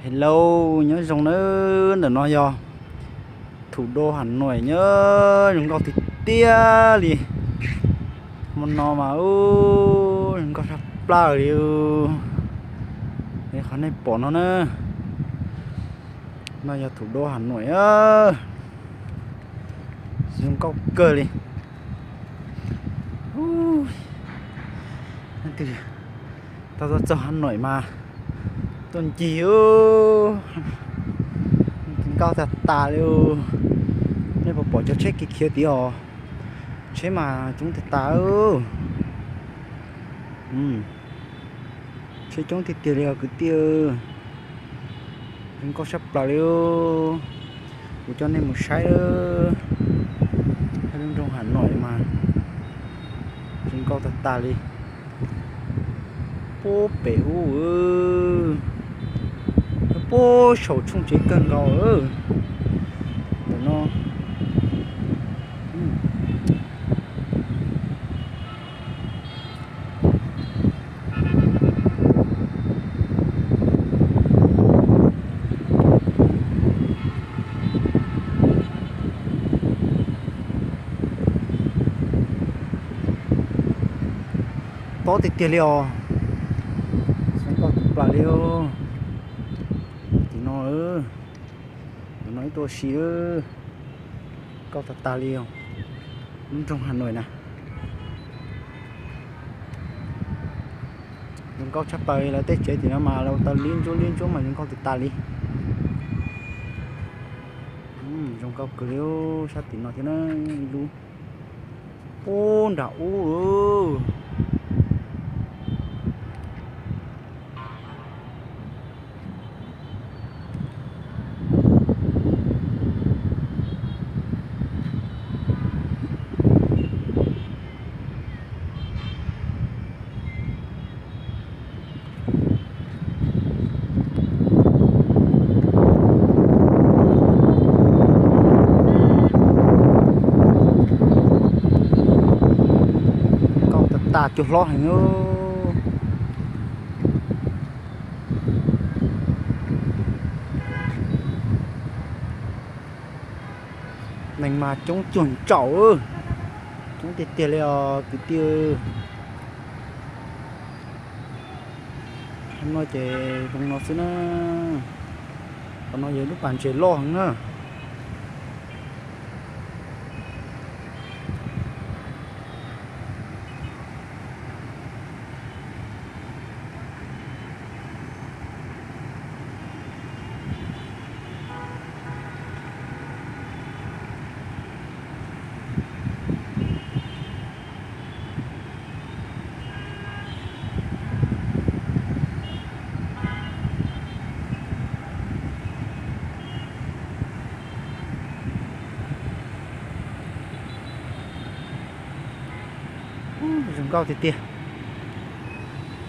Hello, nyob zoo nawb, ntawm no yog thủ đô Hà Nội nyob, zoo nkauj tiag tiag li. Hmo no mas ub, zoo nkauj tshaj plaws li. Qhov nej pom no na, no yog thủ đô Hà Nội, zoo nkauj kawg li. Tau tuaj txog Hà Nội mas tuaj ncig, nkauj tag tas li. Nej puas pom cov tsheb khiav khiav tid os? Tsheb mas coob tag tas. Tsheb coob tiag tiag li os kwv tij. Zoo nkauj tshaj plaws li. Kuv coj nej mus saib lub nroog Hà Nội mas zoo nkauj tag tas li. Puag pem ub, puag saum tshooj tsev kawg nkaus ntawm no. Tob tiag tiag li os. Zoo nkauj tag plaws li. Tim no, tim no ib tuaj si, nkauj tag tas li os. Lub nroog Hà Nội na, zoo nkauj tshaj plaws li. Lawv tej tsev tim no mas lawv ua tau liab ntsuab liab ntsuab mas zoo nkauj tag tas li. Zoo nkauj kawg li. Sab tim no thiab na, ib lub puag nram ub. Nkauj tag tas, cua hlob heev. Neeg mas coob cuag ntsaum, coob tiag tiag li os kwv tij. Qhov no ces zoo no xwb na. Qhov no yog lub pas ntses loj heev na. Zoo nkauj tiag tiag.